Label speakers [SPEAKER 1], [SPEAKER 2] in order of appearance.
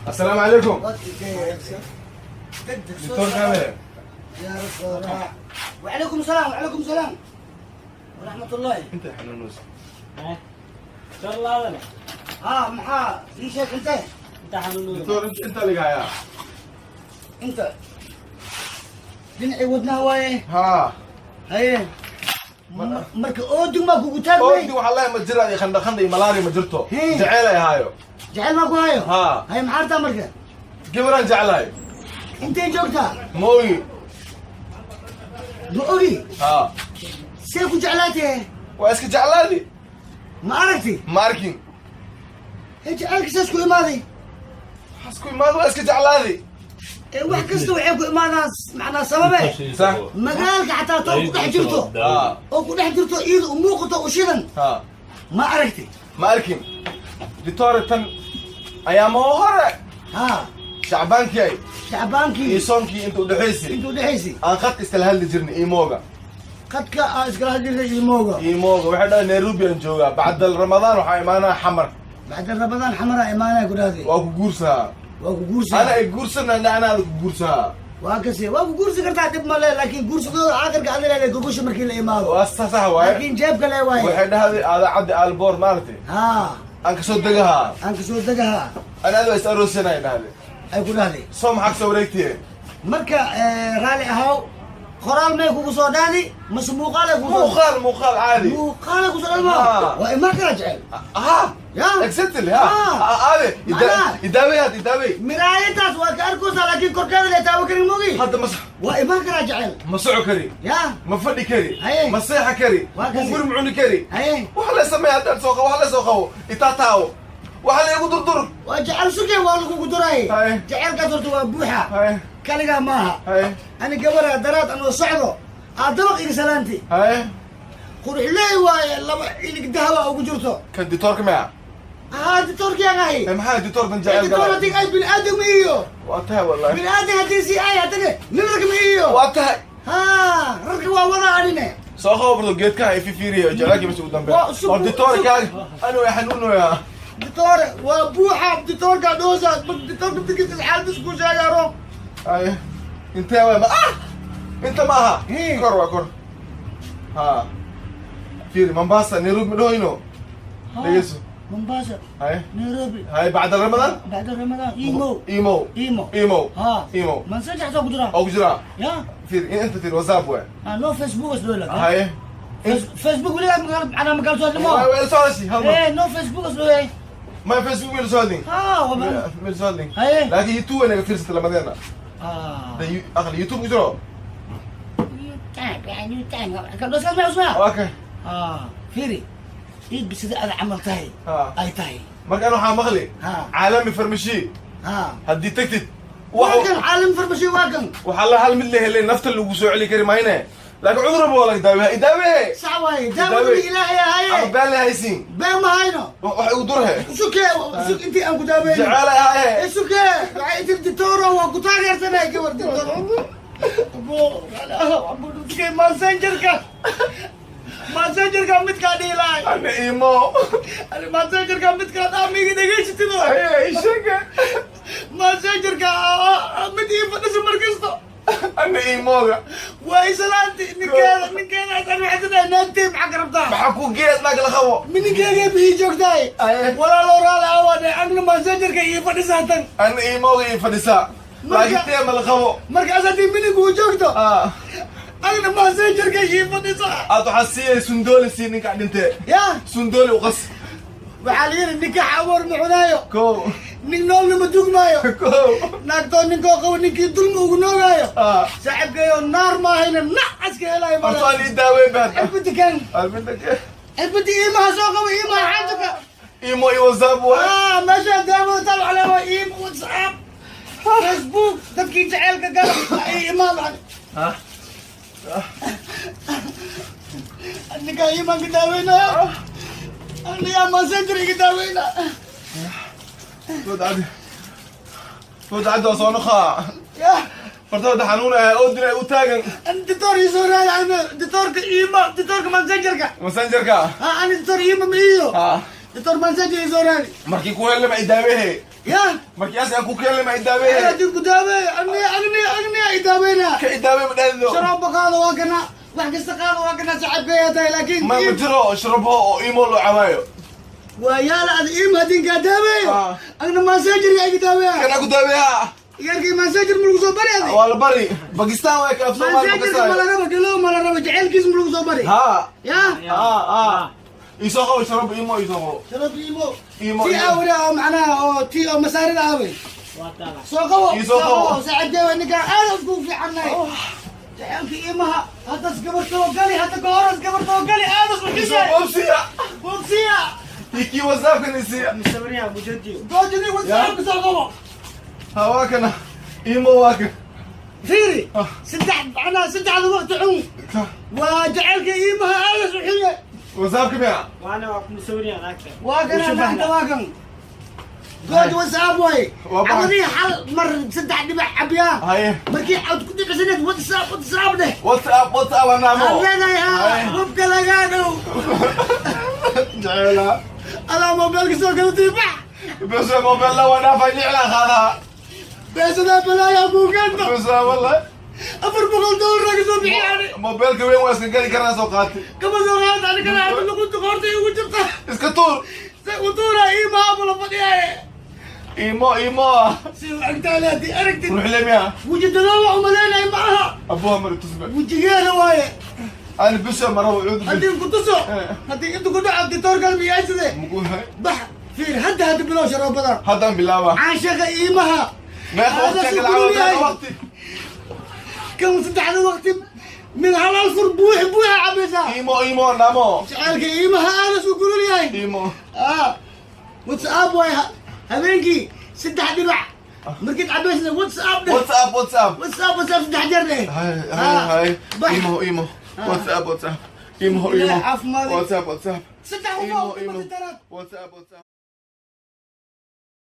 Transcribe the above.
[SPEAKER 1] Assalaamu calaykum. Doctor Kame.
[SPEAKER 2] وعليكم السلام، وعليكم السلام ورحمة الله.
[SPEAKER 1] Inta xanuunaysa.
[SPEAKER 3] Sharlaadane.
[SPEAKER 2] ها، maxaa ii sheeg intee?
[SPEAKER 3] Inta xanuunooda.
[SPEAKER 1] Doctor, inta laga hayaa.
[SPEAKER 2] Inta dhinacii wadnaha waaye.
[SPEAKER 1] Ha.
[SPEAKER 2] Haye, marka oodug maa kugu taagmay?
[SPEAKER 1] Oodi waxaa leeyahay ma jira iyo qandha, qandha iyo malaria ma jirto. Jeceel ay haayo.
[SPEAKER 2] Jecel maa ku hayo?
[SPEAKER 1] Ha.
[SPEAKER 2] Haye, maxaa rabtaa marka?
[SPEAKER 1] Gabaraan jeclahay.
[SPEAKER 2] Intay joogtaa?
[SPEAKER 1] Ma ogi.
[SPEAKER 2] Ma ogi?
[SPEAKER 1] Ha.
[SPEAKER 2] See ku jeclaatee?
[SPEAKER 1] Waa iska jeclaadi.
[SPEAKER 2] Ma aragti?
[SPEAKER 1] Ma arkin.
[SPEAKER 2] Ee jaceylka saas ku imaaday?
[SPEAKER 1] Waxaas ku imaada, waa iska jeclaadi.
[SPEAKER 2] Ee wax kasta waxay ku imaadaan macnaa sababe.
[SPEAKER 1] Sax.
[SPEAKER 2] Magaalka xataa too ku dhex jirto oo ku dhex jirto iyada u muuqato u shidan. Ma aragti?
[SPEAKER 1] Ma arkin. Doctor, tan ayaama hore, shacbaankii ay
[SPEAKER 2] shacbaankii
[SPEAKER 1] iyo soonkii inta udhexaysay,
[SPEAKER 2] inta udhexaysay,
[SPEAKER 1] aan khadka iskala hadli jirnay imooga.
[SPEAKER 2] Qadka aan iskala hadli imooga.
[SPEAKER 1] Imooga waxay dhahay Nairobi aan joogaa, bacdal Ramadaan waxaa imaanaa Xamar.
[SPEAKER 2] Bacda Ramadaan Xamaraa imaanaya ku dhahday.
[SPEAKER 1] Waa ku guursaa.
[SPEAKER 2] Waa ku guursaa.
[SPEAKER 1] Ana ay guursana, anaada ku guursaa.
[SPEAKER 2] Waa kase, waa ku guursi kartaa, dhib male, laakiin guursigooda aakhirka adina le gogosha markii la imaado.
[SPEAKER 1] Waa sax waaye.
[SPEAKER 2] Laakiin jeebka le waaye.
[SPEAKER 1] Waxay dhahday aada caddi aalboor maaragtay aan kasoo degahaa.
[SPEAKER 2] Aan kasoo degahaa.
[SPEAKER 1] Ana ada waa is aroosanay dhahday.
[SPEAKER 2] Ay ku dhahday.
[SPEAKER 1] Soo maxaa kasoo wareegtiye?
[SPEAKER 2] Marka raalli ahaw, qoraal may kugu soo dhahdi mase muuqaal ay kugu soo?
[SPEAKER 1] Muuqaal, muuqaal caadi.
[SPEAKER 2] Muuqaal ay kusoo dhahdi ma?
[SPEAKER 1] Ah.
[SPEAKER 2] Waa imaan karaa jecel.
[SPEAKER 1] Ha.
[SPEAKER 2] Ya.
[SPEAKER 1] Exactly, ha. Aade.
[SPEAKER 2] Macnaha-
[SPEAKER 1] idaawey, had idaawey.
[SPEAKER 2] Miraayadaas waa ka arkaysaa, laakiin korkeeda le taawa karin mogi.
[SPEAKER 1] Hadda ma
[SPEAKER 2] Waa imaan karaa jecel.
[SPEAKER 1] Ma soco kari.
[SPEAKER 2] Ya.
[SPEAKER 1] Ma fadhi kari.
[SPEAKER 2] Haye.
[SPEAKER 1] Ma seexa kari.
[SPEAKER 2] Waa kasi.
[SPEAKER 1] Hunguri ma cuni kari.
[SPEAKER 2] Haye.
[SPEAKER 1] Waxa la sameeya haddaan soo qabo, waxa la soo qabo, itaataawo, waxa la igu durdur.
[SPEAKER 2] Waa jecel suke, waa lagugu duray.
[SPEAKER 1] Haye.
[SPEAKER 2] Jecelkaas horta waa buuxa.
[SPEAKER 1] Haye.
[SPEAKER 2] Kaligaa maaha.
[SPEAKER 1] Haye.
[SPEAKER 2] Ani gabara daraad anoo socdo aa dabaq iga salaanti.
[SPEAKER 1] Haye.
[SPEAKER 2] Quruxleey waaye, laba ilig dahaba ugu jirto.
[SPEAKER 1] Kan ditoorka maya?
[SPEAKER 2] Haa, ditoorkiyaan ahay.
[SPEAKER 1] Maxaa ditoortan jecel
[SPEAKER 2] Ditoor
[SPEAKER 1] galay?
[SPEAKER 2] Haddii ay bini aadam iyo
[SPEAKER 1] Waa tahay wallahi.
[SPEAKER 2] bini aadam haddii si ay haddana nin rag ma iyo.
[SPEAKER 1] Waa tahay.
[SPEAKER 2] Ha, rarka waa wada anine.
[SPEAKER 1] Soo qabo bardo geedkaha ay fifiiriyo jecelkii bas ugu dambeeya.
[SPEAKER 2] Waa
[SPEAKER 1] War ditoorkaaga anu way xanuunoyaa.
[SPEAKER 2] Ditoore waa buuxa, ditoorka dhoosa, ditoorka bikiisa xaaladis ku sheegaaro.
[SPEAKER 1] Haye, intee waay? Ma ah, inta ma aha. Kor waa kor. Ha, fiiri, Mombasa, Nairobi ma dhahoyno, dhegeyso.
[SPEAKER 2] Mombasa.
[SPEAKER 1] Haye.
[SPEAKER 2] Nairobi.
[SPEAKER 1] Haye, bacda Ramadan.
[SPEAKER 2] Bacda Ramadan imo.
[SPEAKER 1] Imo.
[SPEAKER 2] Imo.
[SPEAKER 1] Imo.
[SPEAKER 2] Ha.
[SPEAKER 1] Imo.
[SPEAKER 2] Messenger xataa ku jira.
[SPEAKER 1] Oo ku jiraa.
[SPEAKER 2] Ya.
[SPEAKER 1] Fiiri, inta fiiri, WhatsApp waay.
[SPEAKER 2] Ha, no, Facebook is loo laga.
[SPEAKER 1] Haye.
[SPEAKER 2] Facebook weligaa macnaa magaal soo hadlimo.
[SPEAKER 1] Waa la soo hadashay hal mar.
[SPEAKER 2] Eh, no, Facebook is loo yahay.
[SPEAKER 1] Ma Facebook ma la soo hadlin.
[SPEAKER 2] Ha, waa
[SPEAKER 1] Ma la soo hadlin.
[SPEAKER 2] Haye.
[SPEAKER 1] Laakiin YouTube way naga fiirsatay lamadeena. Aqli YouTube ku jiro. Okay.
[SPEAKER 2] Fiiri, iib sida aad camal tahay ay tahay.
[SPEAKER 1] Marka ana waxaa maqli Caalami Farmashi haddii tagtid
[SPEAKER 2] Waa kan Caalami Farmashi, waa kan.
[SPEAKER 1] Waxaa la hal mid la helay nafta lagu soo celi kari mayne, laakiin cudurba waa laga daaweya. Idaawe.
[SPEAKER 2] Sax waaye, daawada Ilaahay ahaye.
[SPEAKER 1] Ama been la haysiin.
[SPEAKER 2] Been ma hayno.
[SPEAKER 1] Wax igu durhe.
[SPEAKER 2] Suke, suk intii aan ku daaweyno.
[SPEAKER 1] Jecel ahaye.
[SPEAKER 2] Suke, waxay intii ditooro waa ku taageersanay gabar ditooro. Abo, abo, Messengerka, Messengerka midkaa dhihi lahay.
[SPEAKER 1] Ana imo.
[SPEAKER 2] Ani Messengerka midkaa dhaamiga dhegeysatido.
[SPEAKER 1] Haye, isheega.
[SPEAKER 2] Messengerka mid ii fadhiso mar kasto.
[SPEAKER 1] Ana imoga.
[SPEAKER 2] Waa islaanti ninkeeda, ninkeeda asan waxay naagtay, maxaa ka rabtaa?
[SPEAKER 1] Maxaa ku geed naag la qabo?
[SPEAKER 2] Mininkeega bihii joogtahay.
[SPEAKER 1] Aye.
[SPEAKER 2] Walaaloo raali awaane, agna Messengerka ii fadhisaatan.
[SPEAKER 1] Ana imoga ii fadhisaa, laakiin teema la qabo.
[SPEAKER 2] Markaas haddii mininku joogto, agna Messengerka ii fadhisaa.
[SPEAKER 1] Aad waxaa siiyay sundooli, sii ninka dhintee.
[SPEAKER 2] Ya.
[SPEAKER 1] Sundooli uqas.
[SPEAKER 2] Waxaa la yidhi ninka xawoor ma cunaayo.
[SPEAKER 1] Ko.
[SPEAKER 2] Nin noolna ma dugmaayo.
[SPEAKER 1] Ko.
[SPEAKER 2] Naagtoo ninkoo qabo ninkii dulmi ugu noogaayo, saaxiibkayo naar maahayna nacaska helaayo.
[SPEAKER 1] Horta waan ii daaweyn baan.
[SPEAKER 2] Cirbadi kan.
[SPEAKER 1] Cirbada kan.
[SPEAKER 2] Cirbadi iimaha soo qabo, iimaha xaajaka.
[SPEAKER 1] Imo iyo WhatsApp waay.
[SPEAKER 2] Meesha daawada tal waxaa leeyahay iimo, WhatsApp, Facebook, dadkii jaceylka gala ay imaadaan. Ninkaa iimaan ka daaweynaya, anigaa Messenger iga daaweynaa.
[SPEAKER 1] Food caddi, food caddi, waa soo noqaa.
[SPEAKER 2] Ya.
[SPEAKER 1] Fartada xanuunaya oo dilay u taagan.
[SPEAKER 2] Ani ditoor ii soo raadi, ani ditoorka iima, ditoorka Messengerka.
[SPEAKER 1] Messengerka.
[SPEAKER 2] Ha, ani ditoor iima ma iyo. Doctor Mansaji Zorani.
[SPEAKER 1] Markii ku helay ma idaawehe.
[SPEAKER 2] Ya.
[SPEAKER 1] Markii as aan ku helay ma idaawehe.
[SPEAKER 2] Ana dib ku daawe, anni anni anni idaawena.
[SPEAKER 1] Ka idaawe ma dhahdo.
[SPEAKER 2] Sharaab qaado waa kana, wax kasta qaado waa kana saaxiibkay tahay laakiin
[SPEAKER 1] Ma jiro sharabo oo imo loo cawaayo.
[SPEAKER 2] Waa yaala ad iim hadin ka daaweeyo. Agna Mansaji ay daaweeya.
[SPEAKER 1] Kana ku daaweeya.
[SPEAKER 2] Yarkii Mansaji ma lagu soo bari adi.
[SPEAKER 1] Waa la bari. Pakistan way ka af Soomaali
[SPEAKER 2] Mansaji ma la rabo galo ma la rabo jaceylkiis ma lagu soo bari.
[SPEAKER 1] Ha.
[SPEAKER 2] Ya.
[SPEAKER 1] Ha ha. Isoo qabo sharabo imo isoo qabo.
[SPEAKER 2] Sharab imo.
[SPEAKER 1] Imo.
[SPEAKER 2] Ti awra oo macnaha oo ti oo masaarida awey. Soo qabo.
[SPEAKER 1] Isoo qabo.
[SPEAKER 2] Saaxiibkay ninka aad isku fiicanay. Jaceylka imaha hadda gabartoo gali hadda ka hor gabartoo gali aad isku
[SPEAKER 1] Isoo
[SPEAKER 2] xisay.
[SPEAKER 1] qobsiya.
[SPEAKER 2] Bobsiya.
[SPEAKER 1] Iki WhatsApp kan isiya.
[SPEAKER 3] Msawiriya mujadiyo.
[SPEAKER 2] Goojini WhatsApp soo qabo.
[SPEAKER 1] Ha waa kana. Imo waa kan.
[SPEAKER 2] Fiiri. Saddex macnaha saddexda waqti cun. Waa jaceylka imaha aad isku xisay.
[SPEAKER 1] WhatsApp ka miya?
[SPEAKER 3] Waana waa msawiriya naagta.
[SPEAKER 2] Waa kana naagta waa kan. Good WhatsApp way. Cabadii hal mar saddex dhibic cabiyaa.
[SPEAKER 1] Haye.
[SPEAKER 2] Markii aad ku dhibcisaneed WhatsApp WhatsApp dheh.
[SPEAKER 1] WhatsApp WhatsApp anaa mo.
[SPEAKER 2] Aan leedahay ha hubka lagaa dhow.
[SPEAKER 1] Jecela.
[SPEAKER 2] Adaa moobeelka soo kala tiibax.
[SPEAKER 1] Bes moobeel la waa dhaafay nicla qaadaa.
[SPEAKER 2] Beesadaa balaayaa kuu keento.
[SPEAKER 1] Bes wallahi.
[SPEAKER 2] $400 ka soo bixi yani.
[SPEAKER 1] Moobeelka weyn waa iska geli karaa soo qaatay.
[SPEAKER 2] Kama soo qaad ani kana hadda luqunta qoorta igu jirta.
[SPEAKER 1] Iska tuur.
[SPEAKER 2] Se u tuura ii maamula fadhiyaaye.
[SPEAKER 1] Imo imo.
[SPEAKER 2] Si agtaale haddii aragtid.
[SPEAKER 1] Ruux le miya?
[SPEAKER 2] Weji dadooba umaleynay ma aha.
[SPEAKER 1] Abuha mar tusba.
[SPEAKER 2] Wejigeeda waaye.
[SPEAKER 1] Ani bisha maro wuxuu
[SPEAKER 2] haddii ku tuso haddii inta ku dhaco ditoor kalmi yaysade.
[SPEAKER 1] Mugu hay.
[SPEAKER 2] Bax fiir hadda hadda bilow sharoobada.
[SPEAKER 1] Haddaan bilaaba.
[SPEAKER 2] Caashaqa iimaha.
[SPEAKER 1] Meeqa waqti kala cawada waqti.
[SPEAKER 2] Kan saddexda waqti min hal hal fur buux buuxa cabaysaa.
[SPEAKER 1] Imo imo namo.
[SPEAKER 2] Jaceylka iimaha aada suu kulul yahay.
[SPEAKER 1] Imo.
[SPEAKER 2] WhatsApp waay habeenkii saddex dhibac markiid cabaysna WhatsApp dheh.
[SPEAKER 1] WhatsApp WhatsApp.
[SPEAKER 2] WhatsApp WhatsApp saddex jeer dheh.
[SPEAKER 1] Hay hay hay. Imo imo. WhatsApp WhatsApp. Imo imo. WhatsApp WhatsApp.
[SPEAKER 2] Saddex
[SPEAKER 1] Imo imo. WhatsApp WhatsApp.